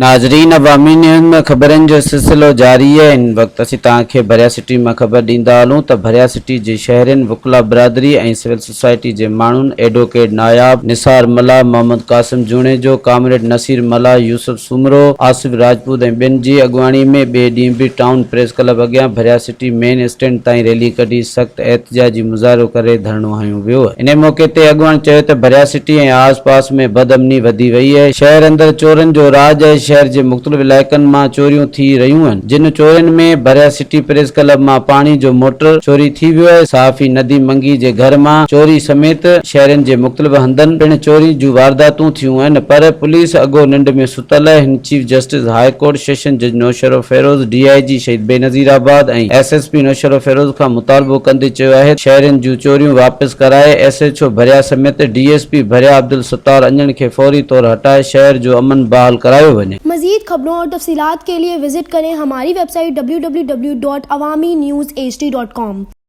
ناظرين عوامي نيوز ۾ خبرن جو سلسلو جاري آهي هن وقت اسين توهان کي ڀريا سٽي مان خبر ڏيندا هلون ته ڀريا سٽي جي شهرين وڪلا برادري ۽ سول سوسائٽي جي ماڻهن ايڊووڪيٽ ناياب نثار ملاح، محمد قاسم جوڻيجو، ڪامريڊ نصير ملاح، يوسف سومرو، آصف راجپوت ۽ ٻين جي اڳواڻي ۾ ٻئي ڏينهن به ٽائون پريس ڪلب اڳيان ڀريا سٽي مين اسٽينڊ تائين ريلي ڪڍي سخت احتجاجي مظاهرو ڪري ڌرڻو هنيو ويو. انهي موقعي تي اڳواڻ چيو ته ڀريا سٽي ۽ آس پاس ۾ بدامني وڌي وئي اهي، شهر اندر چورن جو راڄ اهي، شهر جي مختلف علائقن مان چوريون ٿي رهيون اهن، جن چورين ۾ ڀريا سٽي پريس ڪلب مان پاڻي جو موٽر چوري ٿي ويو آهي، صحافي نديم منگي جي گهر مان چوري سميت شهرين جي مختلف هنڌن پڻ چوري جون وارداتون ٿيون آهن پر پوليس اڳو ننڊ ۾ ستل آهي، هن chief justice high court session جج Naushahro Feroze, D I G Shaheed Benazirabad ۽ S S P Naushahro Feroze کان مطالبو ڪندي چيو آهي ته شهرين جون چوريون واپس ڪرائي ايس ايڇ او ڀريا سميت ڊي ايس پي ڀريا عبدالستار اڃڻ کي فوري طور هٽائي شهر جو امن بحال ڪرايو وڃي. مزيد خبرون اور تفصيلات کے لئے وزٽ ڪرين ھماري web site www.awamiNewsHD.com.